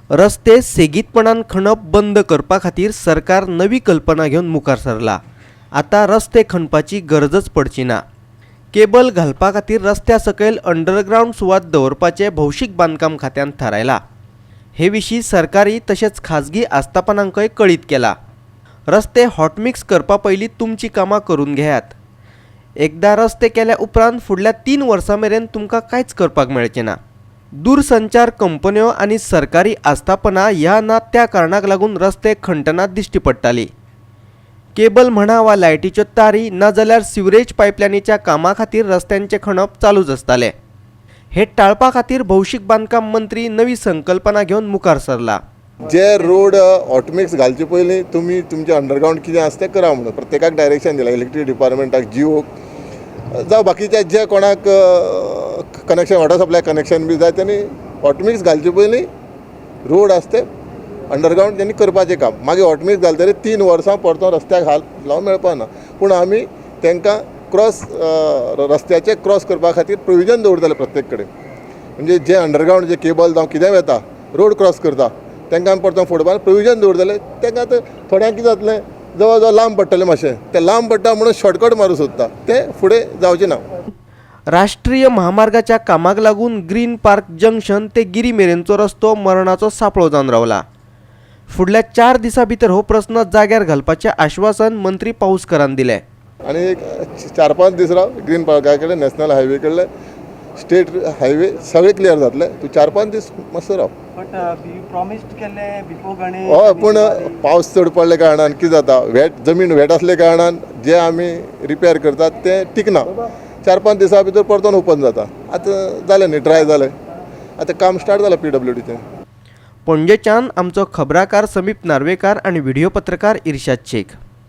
रस्ते सेगीतपणान खणप बंद करपा खातीर सरकार नवी कल्पना घेवन मुखार सरला. आतां रस्ते खणपाची गरजच पडची ना. केबल घालपा खातीर रस्त्या सकयल अंडरग्रावंड सुवात दवरपाचें भौशीक बांदकाम खात्यान थारायला. हे विशीं सरकारी तशेंच खाजगी आस्थापनांकय कळीत केला. रस्ते हॉटमिक्स करपा पयलीं तुमची कामां करून घेयात. एकदां रस्ते केल्या उपरांत फुडल्या 3 वर्सां मेरेन तुमकां कांयच करपाक मेळचें ना. दूरसंचार कंपन्यो आनी सरकारी आस्थापनां ह्या ना त्या कारणाक लागून रस्ते खणटना दिश्टी पडटाली. केबल म्हणा वा लायटीच्यो तारी, नाजाल्यार सिवरेज पायपलायनीच्या कामा खातीर रस्त्यांचें खणप चालूच आसतालें. हे टाळपा खातीर भौशीक बांदकाम मंत्री नवी संकल्पना घेवन मुखार सरला. जे रोड हॉटमिक्स घालचे पयलीं तुमी तुमचे अंडरग्रावंड कितें आसा तें करा म्हणून प्रत्येकाक डायरेक्शन दिलां. इलेक्ट्रीक डिपार्टमेंटाक, जिओक जावं बाकीच्या जे कोणाक कनेक्शन, वॉटर सप्लाय कनेक्शन बी जाय, तेणी हॉटमिक्स घालचे पयलीं रोड आसा ते अंडरग्रावंड तेणी करपाचें काम. मागीर हॉटमिक्स घालतकीर 3 वर्सां परतो रस्त्याक हात लावंक मेळपा ना. पूण आमी तांकां क्रॉस रस्त्याचे क्रॉस करपा खातीर प्रोविजन दवरतले प्रत्येक कडेन. म्हणजे जे अंडरग्रावंड जे केबल जावं कितें वता, रोड क्रॉस करता, तांकां आमी परतो फोडपाक प्रोविजन दवरतले. तांकां आतां थोड्यांक कितें जातलें, जवळ जवळ लांब पडटलें मातशें, तें लांब पडटा म्हणून शॉर्टकट मारूंक सोदता, तें फुडें जावचें ना. राष्ट्रीय महामार्गाच्या कामाक लागून ग्रीन पार्क जंक्शन ते गिरी मेरेनचो रस्तो मरणाचो सापळो जावन रावला. फुडल्या 4 दिसां भितर हो प्रस्न जाग्यार घालपाचें आश्वासन मंत्री पाऊसकरान दिलें. आनी एक 4-5 दीस राव. ग्रीन पार्का कडेन नॅशनल हायवे कडले, स्टेट हायवे सगळे क्लियर जातले. तूं 4-5 दीस मातसो राव. बट you promised केल्ले बिफोर गणेश. हय, पूण पावस चड पडल्या कारणान कितें जाता, वेट जमीन वेट आसल्या कारणान जे आमी रिपेर करतात तें टिकना. 4-5 दिसां भितर परतून ओपन जाता. आतां जालें न्ही, ड्राय जालें. आतां काम स्टार्ट जालां पीडब्ल्यूडीचें. पणजेच्यान आमचो खबराकार समीप नार्वेकार आनी व्हिडिओ पत्रकार इर्शाद शेख.